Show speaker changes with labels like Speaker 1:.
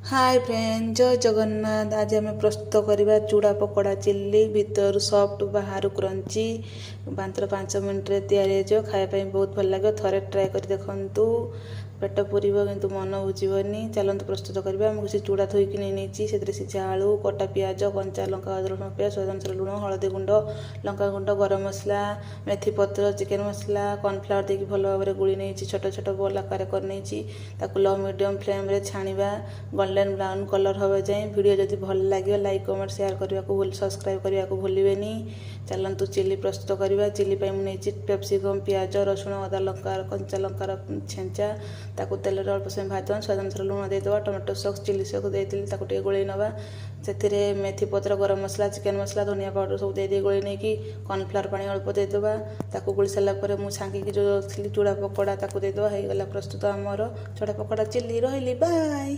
Speaker 1: ହାଏ friend, ଜୟ ଜଗନ୍ନାଥ। ଆଜି ଆମେ ପ୍ରସ୍ତୁତ କରିବା ଚୁଡ଼ା ପକୋଡ଼ା ଚିଲ୍ଲି। ଭିତରୁ ସଫ୍ଟ, ବାହାରୁ କ୍ରଞ୍ଚି। ମାତ୍ର 5 ମିନିଟ୍ରେ ତିଆରି ହେଇଯିବ। ଖାଇବା ପାଇଁ ବହୁତ ଭଲ ଲାଗିବ। ଥରେ ଟ୍ରାଏ କରି ଦେଖନ୍ତୁ। ପେଟ ପୁରିବ କିନ୍ତୁ ମନ ବୁଝିବନି। ଚାଲନ୍ତୁ ପ୍ରସ୍ତୁତ କରିବା। ମୁଁ କିଛି ଚୁଡ଼ା ଧୋଇକି ନେଇ ନେଇଛି। ସେଥିରେ ସିଝା ଆଳୁ, କଟା ପିଆଜ, କଞ୍ଚା ଲଙ୍କା, ଅଦା ରସୁଣ ପିଆଜ, ସ୍ୱାଦ ଅନୁସାରେ ଲୁଣ, ହଳଦୀ ଗୁଣ୍ଡ, ଲଙ୍କା ଗୁଣ୍ଡ, ଗରମ ମସଲା, ମେଥି ପତ୍ର, ଚିକେନ୍ ମସଲା, କର୍ଣ୍ଣଫ୍ଲାୱାର ଦେଇକି ଭଲ ଭାବରେ ଗୋଳି ନେଇଛି। ଛୋଟ ଛୋଟ ବଲ୍ ଆକାରରେ କରିନେଇଛି। ତାକୁ ଲୋ ମିଡ଼ିୟମ୍ ଫ୍ଲେମ୍ରେ ଛାଣିବା ଗୋଲ୍ଡେନ୍ ବ୍ରାଉନ୍ କଲର୍ ହେବା ଯାଏଁ। ଭିଡ଼ିଓ ଯଦି ଭଲ ଲାଗିବ, ଲାଇକ୍, କମେଣ୍ଟ, ସେୟାର କରିବାକୁ ଭୁଲ, ସବସ୍କ୍ରାଇବ୍ କରିବାକୁ ଭୁଲିବେନି। ଚାଲନ୍ତୁ ଚିଲି ପ୍ରସ୍ତୁତ କରିବା। ଚିଲି ପାଇଁ ମୁଁ ନେଇଛି କ୍ୟାପ୍ସିକମ୍, ପିଆଜ, ରସୁଣ, ଅଦା, ଲଙ୍କା, କଞ୍ଚା ଲଙ୍କାର ଛେଞ୍ଚା। ତାକୁ ତେଲରେ ଅଳ୍ପ ସମୟ ଭାଜିଦେବା। ସ୍ୱାଦ ଅନୁସାରେ ଲୁଣ ଦେଇଦେବା। ଟମାଟୋ ସସ୍, ଚିଲି ସସ୍ ଦେଇଥିଲି। ତାକୁ ଟିକେ ଗୋଳେଇ ନେବା। ସେଥିରେ ମେଥି ପତ୍ର, ଗରମ ମସଲା, ଚିକେନ୍ ମସଲା, ଧନିଆ ପାଉଡ଼ର ସବୁ ଦେଇ ଦେଇ ଗୋଳେଇ ନେଇକି କର୍ଣ୍ଣଫ୍ଲାୱାର ପାଣି ଅଳ୍ପ ଦେଇଦେବା। ତାକୁ ଗୋଳି ସାରିଲା ପରେ ମୁଁ ଛାଙ୍କିକି ଯେଉଁ ରଖିଥିଲି ଚୁଡ଼ା ପକୋଡ଼ା, ତାକୁ ଦେଇଦେବା। ହେଇଗଲା ପ୍ରସ୍ତୁତ ଆମର ଚୁଡ଼ା ପକୋଡ଼ା ଚିଲି। ରହିଲି, ବାଏ।